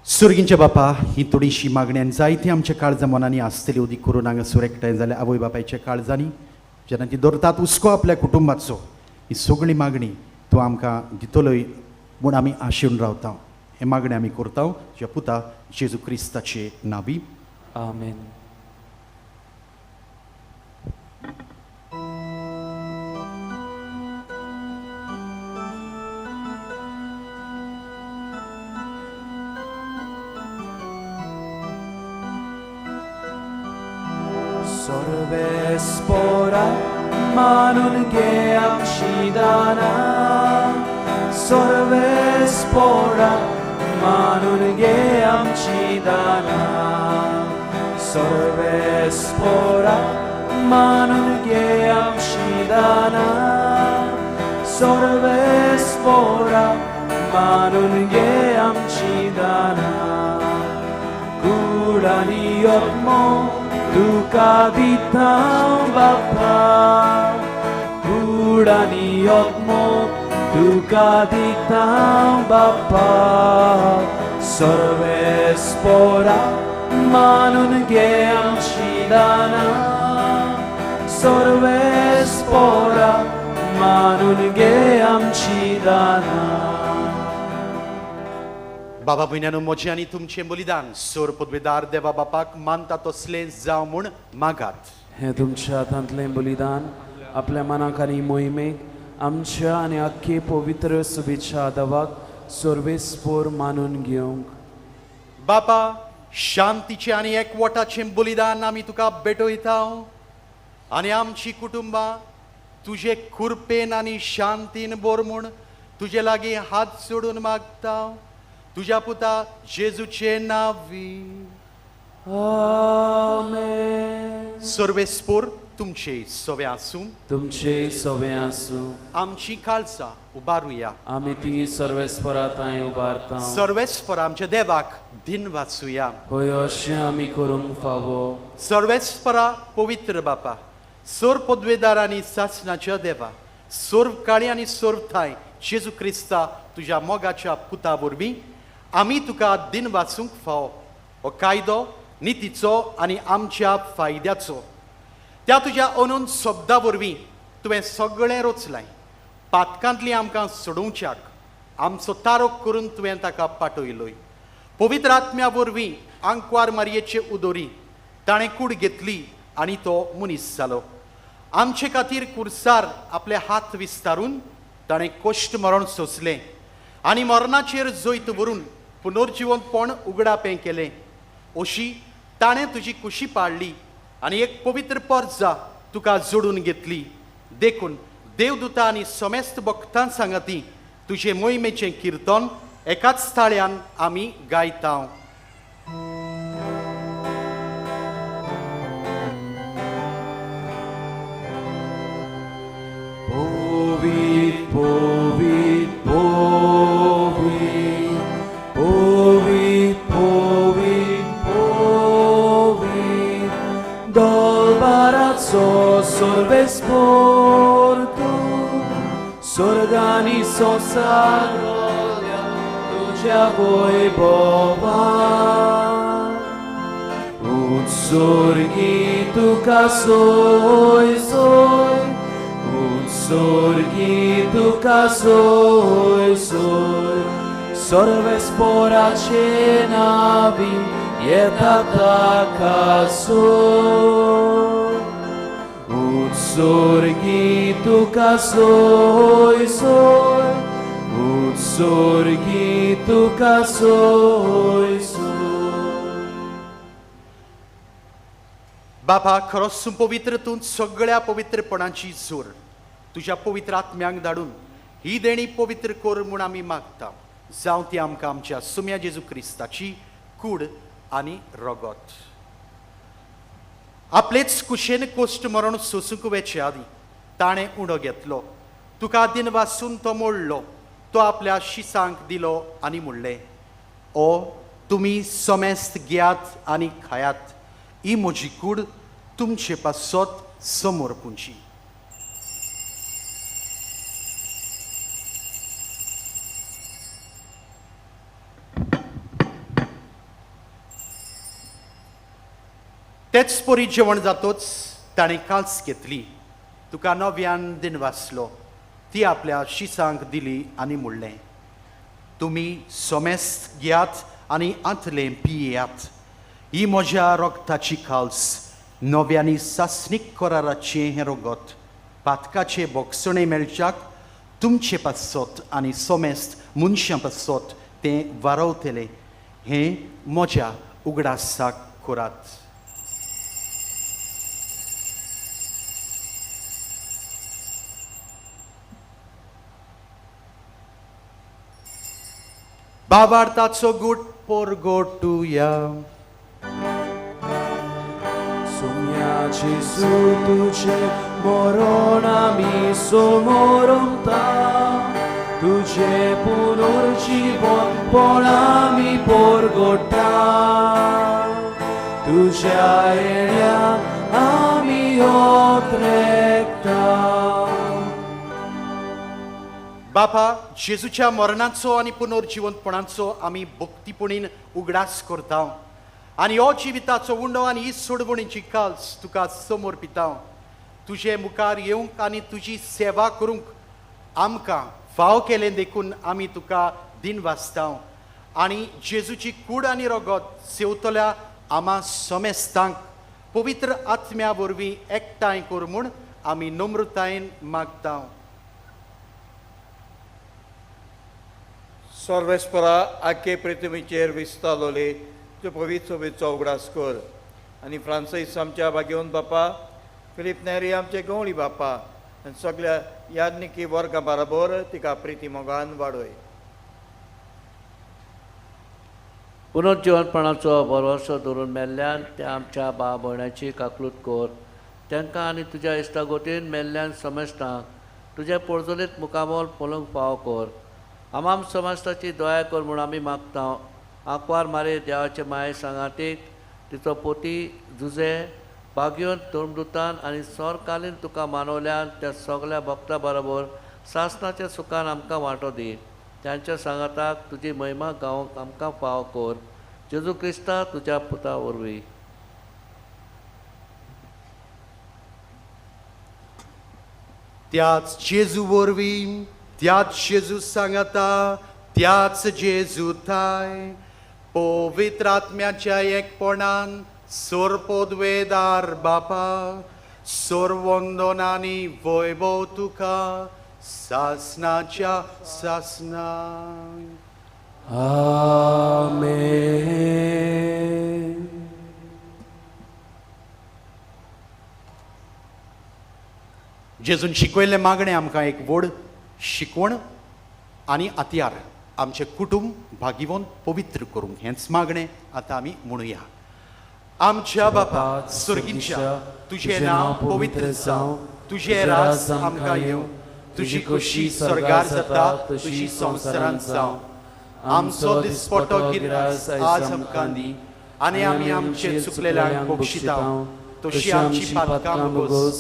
सुर्गींच्या बापा, ही थोडीशी मागणी जायती आमच्या काळजा मनांनी आसतली उदीक करून हांगासर एकठांय जाल्या आवय बापायच्या काळजांनी जेन्ना ती दवरतात हुस्को आपल्या कुटुंबाचो, ही सगळी मागणी तूं आमकां दितलोय म्हूण आमी आशेवन रावता. हे मागणी आमी करता तुज्या पुता जेजू क्रिस्ताचे नांवी, आमेन. Sorvespora manun ge amshidana, sorvespora manun ge amshidana, sorvespora manun ge amshidana, sorvespora manun ge amshidana. Kurani yotmo तुका दिता बापा, कुडानी आत्मो तुका दिता बापा, सर्वेस्पोरा मानून घे आमची दाना, सर्वेस्पोरा मानून घे आमची दाना. बाबा भयण्यानो, म्हजें आनी तुमचें बलिदान सोर पदवेदार देवा बापाक मानता तसलें जावं म्हूण मागात. हें तुमच्या हातांतलें बलिदान आपल्या मनाक आनी मोहिमेक आमच्या आनी आख्खे पवित्र शुभेच्छा देवाक सर्वेस्पोर मानून घेवंक. बापा, शांतीचें आनी एकवटाचें बलिदान आमी तुका भेटयता आनी आमची कुटुंबां तुजे कृपेन आनी शांतीन भर म्हूण तुजे लागीं हात जोडून मागता, तुज्या पुता जेजूचे नांवी, आमेन. सर्वेस्पोर तुमचे सवे आसूं, तुमचे सवे आसूं. आमची काळजां उबारुया, आमी ती सर्वेस्पोरा थंय उबारता. सर्वेस्पोर आमच्या देवाक दिन वाचुया, हय अशें आमी करूंक फावो. सर्वेस्पोरा पवित्र बापा, सोर पदवेदार आनी सासणाच्या देवा, सोर्व काळी आनी सोर्व थांय जेजू क्रिस्ता तुज्या मोगाच्या पुता वरवीं आमी तुका दिन वाचूंक फावो. हो कायदो नितीचो आनी आमच्या फायद्याचो. त्या तुज्या अनून शब्दा वरवीं तुवें सगळें रचलें. पातकांतली आमकां सोडोवच्याक आमचो तारोक करून तुवें ताका पाठयलोय. पवित्र आत्म्या वरवीं आंकवार मारयेचे उदोरी ताणें कूड घेतली आनी तो मनीस जालो. आमचे खातीर कुर्सार आपले हात विस्तारून ताणें कश्ट मरण सोंसलें आनी मरणाचेर जैत व्हरून पुनर्जिवंतपण उगडापें केलें. अशी ताणें तुजी कुशी पाडली आनी एक पवित्र परजा तुका जोडून घेतली. देखून देवदूता आनी समेस्त भक्तां सांगाती तुजे मोहिमेचें किर्तन एकाच ताळ्यान आमी गायता. Povit, povit, povit, povit, povit, povit, dolbarazzo sorvesportu, sorgani sosa gloria, tuja voi bova. Un sorghi tu casoi soi, Sorghi tuka soi soi, sorvespora cenavi, ietata soi. Un sorghi tuka soi soi, un sorghi tuka soi soi. बाबा, खरोच पवित्र तूं सगळ्या पवित्रपणाची जोर तुज्या पवित्र आत्म्यांक धाडून ही देणी पवित्र कर म्हूण आमी मागता. जावं ती आमकां आमच्या सुम्या जेजू क्रिस्ताची कूड आनी रगत. आपलेच कुशेन कोश्ट मरण सोसूंक वेचे आदीं ताणें उडो घेतलो, तुका दिन वासून तो मोडलो, तो आपल्या शिसांक दिलो आनी म्हणलें, ओ तुमी समेस्त घेयात आनी खायात, ही म्हजी कूड तुमचे पासत समर्पूंची. तेच परी जेवण जातोच ताणें काल्स घेतली, तुका नव्यान दिन वाचलो, ती आपल्या शिसांक दिली आनी म्हणलें, तुमी समेस्त घेयात आनी आंतलें पियेयात, ही म्हज्या रगताची काल्स, नव्यानी सासणीक कराराचें हें रगत, पातकाचें बोगसणें मेळच्याक तुमचे पासत आनी समेस्त मनशां पासत तें वारवतलें, हें म्हज्या उगडासाक करात. बाबार्थाचो गुट पोरगोटुया. सुम्या जेजू तुझे मरण आमी समोरमता, तुझे पुनर्जीवन पण आमी पोरगोटा, तुझ्या येण्या आमी ओत्रेकता. बापा, जेजूच्या मरणाचो आनी पुनर्जिवंतपणाचो आमी भक्तीपणीन उगडास करता आनी हो जिविताचो उंडो आनी ही सोडवणीची काल्स तुका समर्पिता. तुजे मुखार येवंक आनी तुजी सेवा करूंक आमकां फाव केलें देखून आमी तुका दिन वाचता आनी जेजूची कूड आनी रगत सेवतल्या आमा समेस्तांक पवित्र आत्म्या वरवीं एकठांय कर म्हूण आमी नम्रतायेन मागता. सर्वेस्परा आखे पृथ्वीचेर विस्तारलोले तुज्या पवित्र सभेचो उगडास कर आनी फ्रांसीस आमच्या भाग्यवंत बापा, फिलीप नेरी आमचे गवळी बापा आनी सगळ्या याज्ञिकी वर्गां बराबर तिका प्रिती मोगान वाडय. पुनर्जिवनपणाचो भरवंसो धरून मेल्ल्यान त्या आमच्या भाव भयणाची काकलूत कर, तांकां आनी तुज्या इश्टागोतीन मेल्ल्यान समेस्तांक तुज्या पोरजोलीत मुखामोल पळोवंक फावो कर. आमाम समाजताची दया कर म्हूण आमी मागता. आंकवार मारे देवाचे माये सांगातीक तिचो पोती जुजे भाग्योन धर्मदूतान आनी सरकालीन तुका मानवल्यान त्या सगल्या भक्ता बरोबर सासणाच्या सुखान आमकां वांटो दी. तांच्या सांगाताक तुजी महिमा गावंक आमकां फावो कर. जेजू क्रिस्ता तुज्या पुता वरवीं. त्याच जेजू वरवीं, त्याच जेजू सांगता, त्याच जेजू थाय पवित्र आत्म्याच्या एकपणान सोरपोदवेदार बापा, सोरवंदनानी वैभव तुका सासनाच्या सासना. आमेन. जेजून शिकयल्लें मागणें आमकां एक व्हड शिकवण आनी हत्यार आमचें कुटुंब भागिवंत पवित्र करूंक हेंच मागणें आतां आमी म्हणुया. आमच्या बापा स्वर्गीच्या, तुजें नांव पवित्र जावं, तुजें राज आमकां येवं, तुजी खोशी स्वर्गार जाता तशी संवसारांत जावं. आमचो दिसपटो गिरास आज आमकां दी आनी आमी आमचे चुकलेल्यांक बक्षिता तशी आमची पातकां भोगोस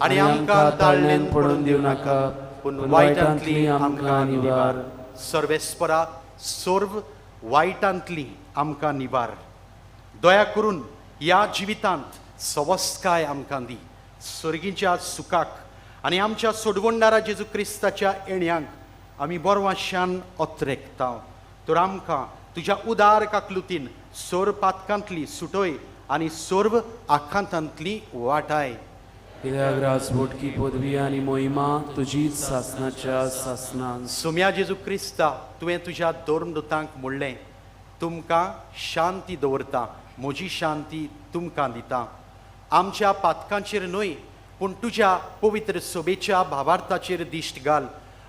आनी आमकां ताळणेन पडून दिवं नाका, पूण वायटांतली आमकां निवार. सर्वेस्परा, सर्व वायटांतली आमकां निवार. दया करून ह्या जिवितांत सवस्काय आमकां दी, सर्गीच्या सुखाक आनी आमच्या सोडवणदारा जेजू क्रिस्ताच्या येण्यांक आमी बरवाशान अत्रेकता. तर आमकां तुज्या उदार काकलुतीन सर्व पातकांतली सुटय आनी सर्व आखांतांतली वाटाय. कित्याक राजवटकी पदवी आनी मोहिमा तुजीच सासनाच्या सासनान. सोम्या जेजू क्रिस्ता, तुवें तुज्या धर्मदूतांक म्हणलें, तुमकां शांती दवरता, म्हजी शांती तुमकां दिता. आमच्या पातकांचेर न्हय पूण तुज्या पवित्र सभेच्या भावार्थाचेर दिश्ट घाल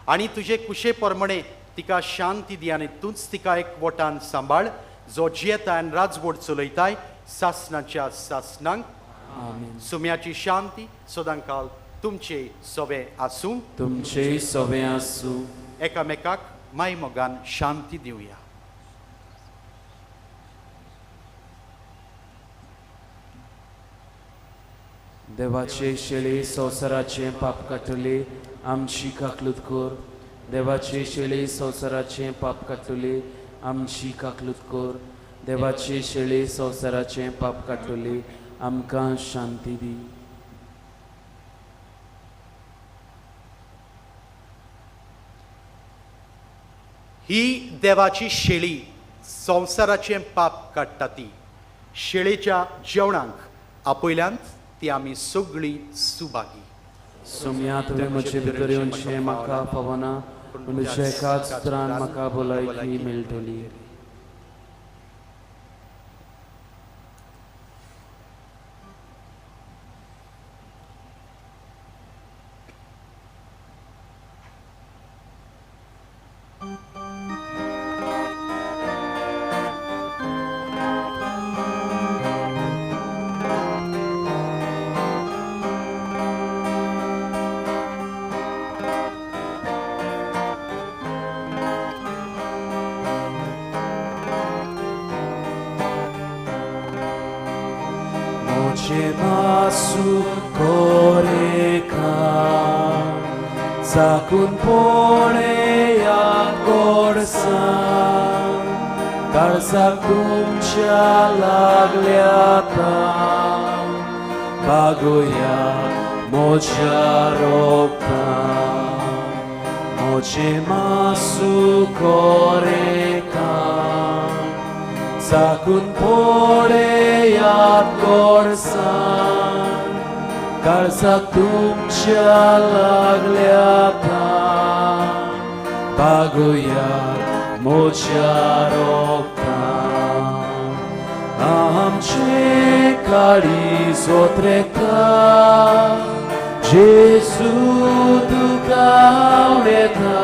आनी तुजे कुशे प्रमाणे तिका शांती दी आनी तूंच तिका एक वटान सांबाळ, जो जियेता आनी राजवट चलयताय सासनाच्या सासनांक. सुम्याची शांती सदांकाल तुमचे सवे आसूं, तुमचे सवे आसूं. एकामेकाक माय मोगान शांती दिवया. देवाचे शेळी संवसाराचें पाप काडटली आमची काकलूत कर. देवाचे शेळी संवसाराचें पाप काडटली आमची काकलूत कर. देवाचे शेळी संवसाराचें पाप काडटली आमकां शांती दी. ही देवाची शेळी संवसाराचें पाप काडटा ती. शेळेच्या जेवणाक आपयल्यांत ती आमी सगळीं सुभागी. सोम्या तुवें म्हजे भितर येवचें म्हाका फावना, पूण तुज्या एकाच उतरान म्हाका भलायकी मेळटली. साकून पळया गोडसाण काळजाक तुमच्या लागल्या बागोया म्हज्या रोगतान म्हजें मासू कोरेका साकून पळयात गोडसाण काळजाक तुमच्या लागल्या बागोया म्हज्या रोगतान आमचें काळीज ओतरेता जेजू तुका उलयता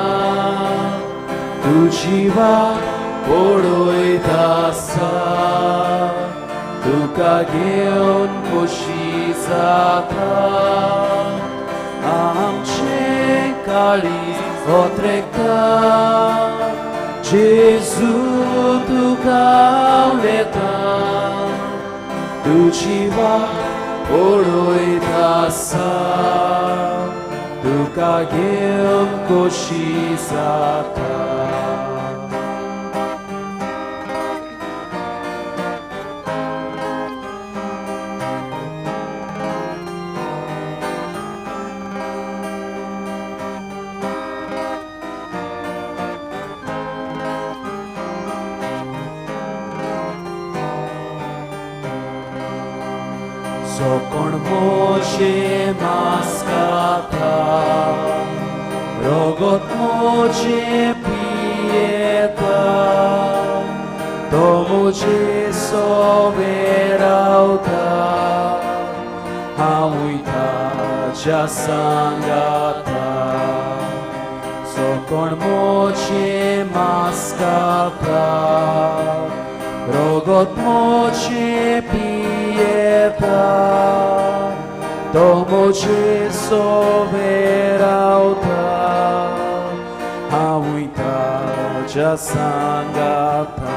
तुजी वाट पळयत आसा तुका घेवन खोशी जाता आमचें काळीज ओतरेता जेजू तुका उलयता तुजी वाट पळयत आसा तुका घेवन खोशी जाता. कोण म्हजें मांस खाता रगत म्हजें पियेता तो म्हजे सवें रावता हांवूय ताज्या सांगाता. सो कोण म्हजें मांस खाता रगत म्हजें पियेता तो म्हजे सवें रावता हांवूय ताज्या सांगाता.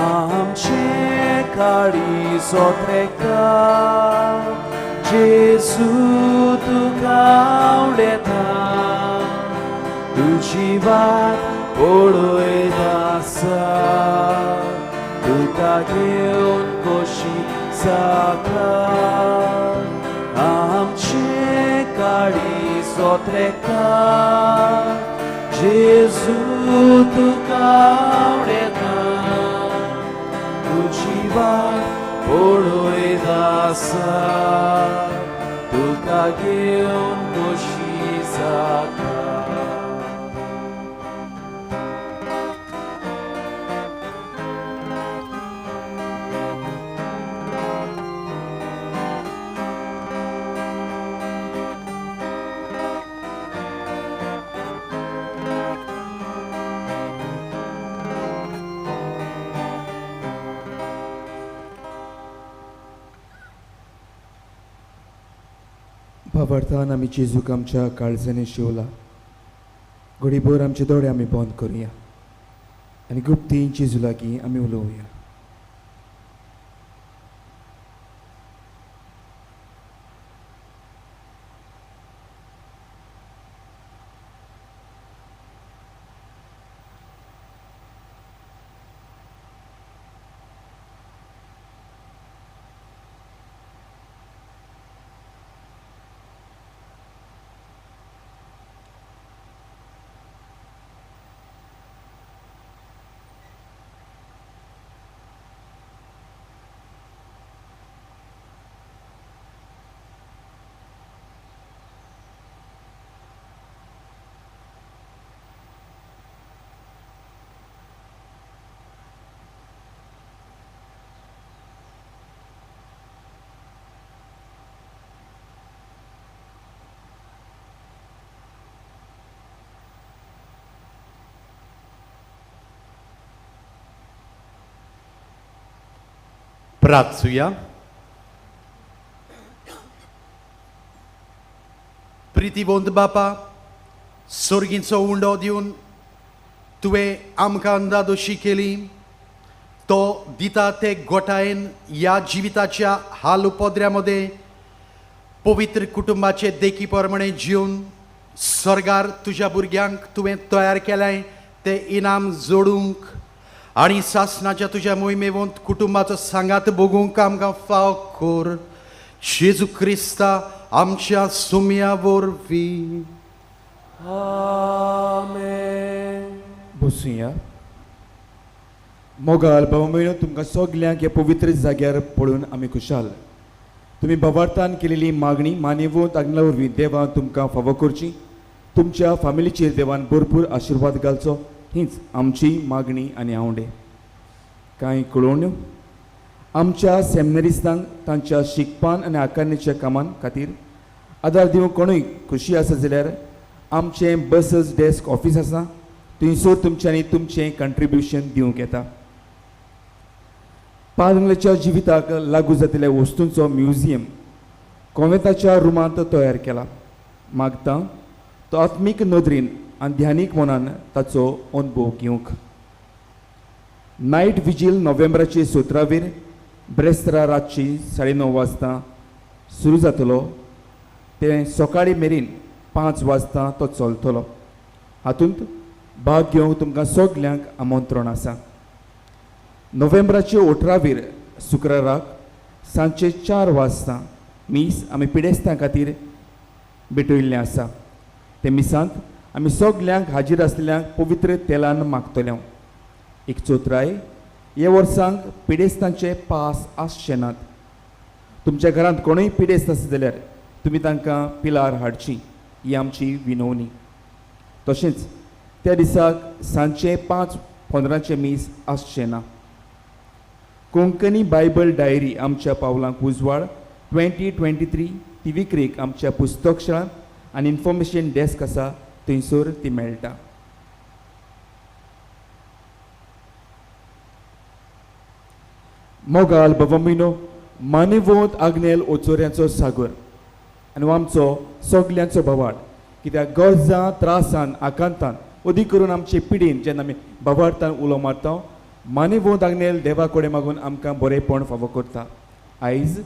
आमचें काळीज ओतरेता जेजू तुका उलयता तुजी वाट पळयत आसा तुका घेवन खोशी जाता आमचें काळीज ओतरेता जेजू तुका उलयता तुजी वाट पळयत आसा तुका घेवन खोशी जाता. भावार्थान आमी जेजूक आमच्या काळजांनी शिवला. घडीभर आमचे दोळे आमी बंद करुया आनी गुप्तीन जेजू लागीं आमी उलोवया. प्रार्थुया. प्रितीवंत बापा, सोर्गींचो उंडो दिवन तुवें आमकां अंदादोशी केली. तो दिता ते गोठायेन ह्या जिविताच्या हाल उपद्र्या मदें पवित्र कुटुंबाचे देखी प्रमाणे जिवन स्वर्गार तुज्या भुरग्यांक तुवें तयार केलें ते इनाम जोडूंक आनी सासणाच्या तुज्या मोहिमेवंत कुटुंबाचो सांगात भोगूंक आमकां फाव कर. जेजू क्रिस्ता आमच्या सुम्या वरवीं. आमेन. बसुया. मोगाल भाव भयणो, तुमकां सगल्यांक ह्या पवित्र जाग्यार पळोवन आमी खुशाल. तुमी भावार्थान केलेली मागणी मानेवंत आग्नेला वरवीं देवान तुमकां फावो करची. तुमच्या फामिलीचेर देवान भरपूर आशिर्वाद घालचो हीच आमची मागणी आनी आवडे. कांय कळोवण्यो आमच्या सेमिनरिस्तांक तांच्या शिकपान आनी आकारणीच्या कामान खातीर आदार दिवंक कोणूय खुशी आसा जाल्यार आमचें बसस डेस्क ऑफीस आसा, थंयसर तुमच्यांनी तुमचें कंट्रिब्युशन दिवंक येता. पादंगलेच्या जिविताक लागू जातिल्ल्या वस्तूंचो म्युझियम कोवेंताच्या रुमांत तयार केला. मागता तो आत्मीक नदरेन आनी ध्यानीक मनान ताचो अनुभव घेवंक. नायट विजील नोव्हेंबराचे 17वेर ब्रेस्तारा रातची 9:30 वाजता सुरू जातलो. ते सकाळी मेरेन 5 वाजता तो चलतलो. हातूंत भाग घेवंक तुमकां सगल्यांक आमंत्रण आसा. नोव्हेंबराचे 18वेर शुक्राराक सांजचे 4 वाजता मीस आमी पिडेस्तां खातीर भेटयल्लें आसा. ते मिसांत आमी सगल्यांक हाजीर आसलेल्यांक पवित्र तेलान मागतले. एक चोत्राय हे वर्सांक पिडेस्तांचे पास आसचे नात. तुमच्या घरांत कोणूय पिडेस्त आसा जाल्यार तुमी तांकां पिलार हाडची ही आमची विनवणी. तशेंच त्या दिसाक सांजचे 5:15 मीस आसचें ना. कोंकणी बायबल डायरी आमच्या पावलांक उजवाड 2023 ती विक्रेक आमच्या पुस्तकशाळांत आनी इन्फॉर्मेशन डेस्क आसा थंयसर ती मेळटा. मोगाल बाबा मानेवंत आग्नेल ओचोऱ्यांचो सागर आनी आमचो सगल्यांचो भवाड, कित्याक गरजां त्रासान आकांतान अदीक करून आमचे पिडीन जेन्ना आमी भवार्थान उलो मारता मानेवंत आग्नेल देवा कडेन मागून आमकां बरेंपण फावो करता. आयज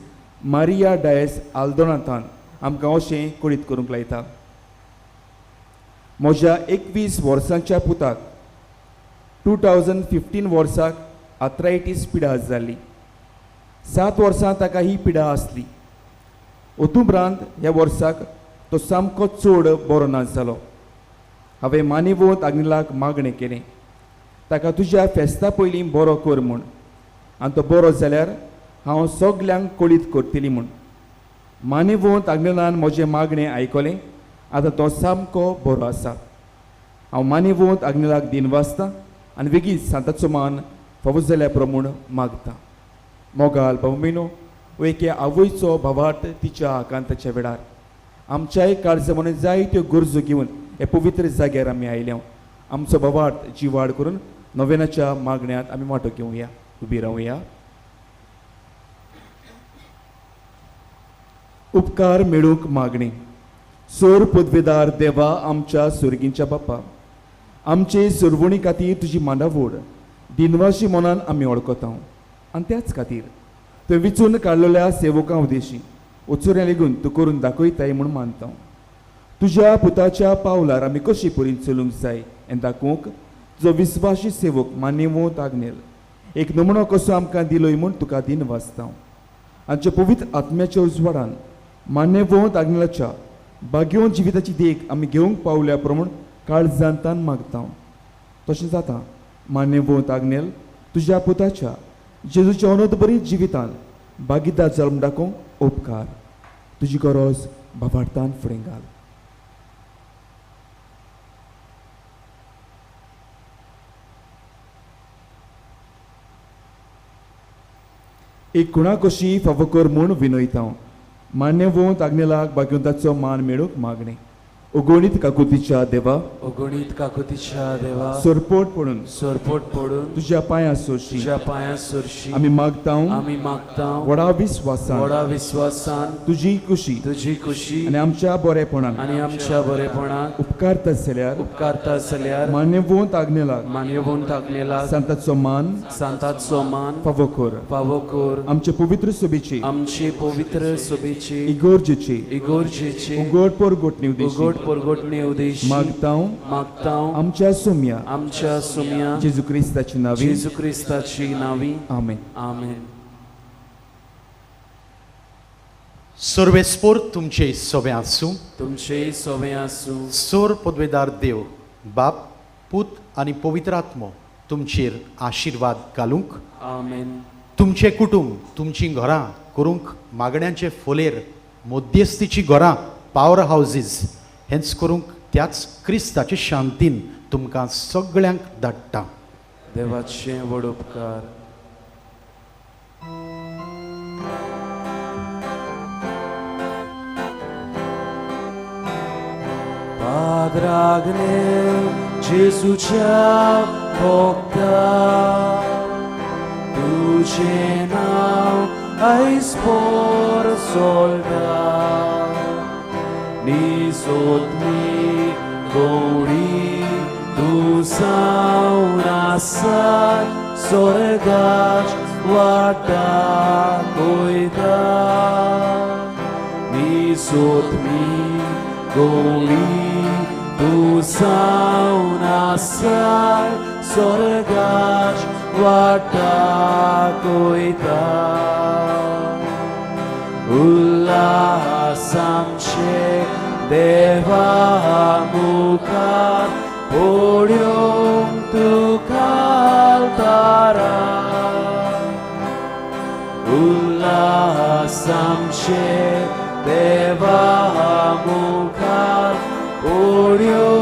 मारिया डायस आल्दोनाथान आमकां अशें कळीत करूंक लायता. म्हज्या 21 वर्सांच्या पुताक 2015 वर्साक आथरायटीस पिडा जाल्ली. 7 वर्सां ताका ही पिडा आसली. ओतुब्रांत ह्या वर्साक तो सामको चड बरो ना जालो. हांवें मानेवंत आग्नेलाक मागणें केलें ताका तुज्या फेस्ता पयलीं बरो कर म्हूण, आनी तो बरो जाल्यार हांव सगल्यांक कळीत करतली म्हूण. मानेवंत आग्नेलान म्हजें मागणें आयकलें. आतां तो सामको बरो आसा. हांव मानेवंत आग्नेलाक दिन वाचता आनी वेगीच सांताचो मान फावो जाल्या प्रमाण मागता. मोगाल भावमिनो, एके आवयचो भावार्थ तिच्या आकांताच्या वेळार आमच्याय काळजा म्हणून जायत्यो गरजो घेवन हे पवित्र जाग्यार आमी आयल्या. आमचो भावार्थ जिवाड करून नोवेनाच्या मागण्यांत आमी वांटो घेवया. उबी रावया. उपकार मेळूंक मागणी. सोर पदवेदार देवा आमच्या सुर्गींच्या बापा, आमचे सुरवणी खातीर तुजी मांडावड दिनवाशी मनान आमी वळखता आनी त्याच खातीर तुवें विचून काडलेल्या सेवकां उदेशी ओचोऱ्या लेगून तूं करून दाखयताय म्हूण मानता. तुज्या पुताच्या पावलार आमी कशी परीन चलूंक जाय हें दाखोवंक तुजो विस्वाशी सेवक मानेवंत आग्नेल एक नमुनो कसो आमकां दिलोय म्हूण तुका दिन वाचता. आमच्या पवित्र आत्म्याच्या उजवाडान मानेवंत आग्नेलाच्या भाग्यवंत जिविताची देख आमी घेवंक पावल्या प्रमाण काळजांतान मागता. तशें जाता मानेवंत आग्नेल तुज्या पुताच्या जेजूच्या अनोदबरी जिवितान भागीदार जल्म दाखोवंक उपकार. तुजी गरज भावार्थान फुडें घाल. एक कुणा कशी फावो कर म्हूण विनयता. मान्यवंत आग्नेलाक भाग्यवंताचो मान मेळूंक मागणें. अगणीत काकुतीच्या देवा, अगणीत काकुतीच्या देवा, सरपोट पडून, सरपोट पडून तुज्या पांयां सोरशी, तुज्या पांयां सोरशी आमी मागता, आमी मागता व्हडा विस्वासान, व्हडा विस्वासान तुजी कुशी, तुजी कुशी आनी आमच्या बरेपणाक, आनी आमच्या बरेपणाक उपकारता जाल्यार, उपकारता जाल्यार मान्यवंत आग्नेलाक, मान्यवंत आग्नेलाक सांताचो मान, सांताचो मान फावो कर, फावो कर. आमचे पवित्र सभेची, आमचे पवित्र सभेची, इगोर्जेची, इगोर्जेची उगड परगोटणी उद्देशी, उगड परगोटणी उद्देशी मागता, मागता आमच्या सुम्या, आमच्या सुम्या जेजू क्रिस्ताची नावी, जेजू क्रिस्ताची नावी. आमेन. आमेन. सर्वेस्पोर तुमचे सोबे आसूं, तुमचे सोबे आसूं. सोर पदवेदार देव बाप, पूत आनी पवित्र आत्मो तुमचेर आशिर्वाद घालूंक. आमेन. तुमचें कुटुंब, तुमचीं घरां करूंक मागण्यांचे फोलेर, मध्यस्थीचीं घरां, पावर हावजीस हेंच करूंक त्याच क्रिस्ताचे शांतीन तुमकां सगळ्यांक धाडटा. देवाचे व्हड उपकार. पाद्राग्ने जेजूच्या भोगता तुजें नांव आयज पोर सोलता, निजोतली गोडी तूं जावन आसा, स्वर्गाच वाटा कोयता. निजोतली गोडी तूं जावन आसा, स्वर्गाच वाटा कोयता. उल्हास आमचे देवा मुखार ओडयोंक तुका आल्तारा, उल्हास आमचे देवा मुखार ओडयोंक